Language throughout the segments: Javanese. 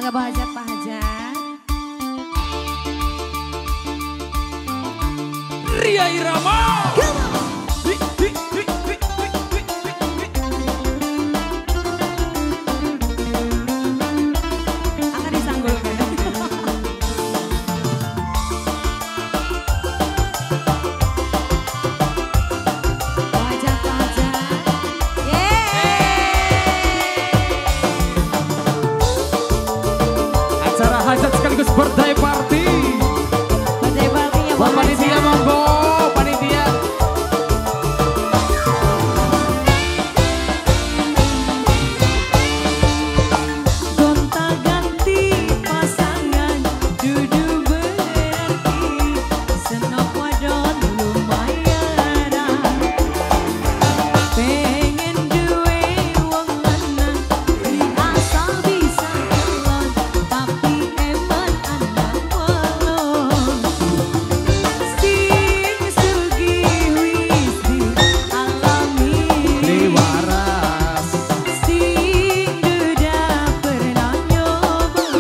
Mangga Pak Hajat, Pak Hajat. Ria Irama. Akan disanggulkan. Pak Hajat, Pak Hajat. Acara hajat sekaligus birthday party. Birthday party-nya Buat panitia monggo, panitia. Gonta-ganti pasangan dudu berarti senok wadon lumayan. Pengen duwe wong lanang asal bisa kelon tapi eman anak walon. Sing sugih wis dialami. Liwaras. Sing duda pernah nyoba,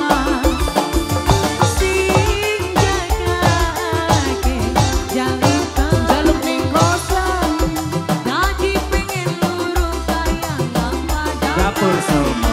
sing jagake jalukan Jaluk ning kosan. Dadi pengen luru kaya lama Dapur semua.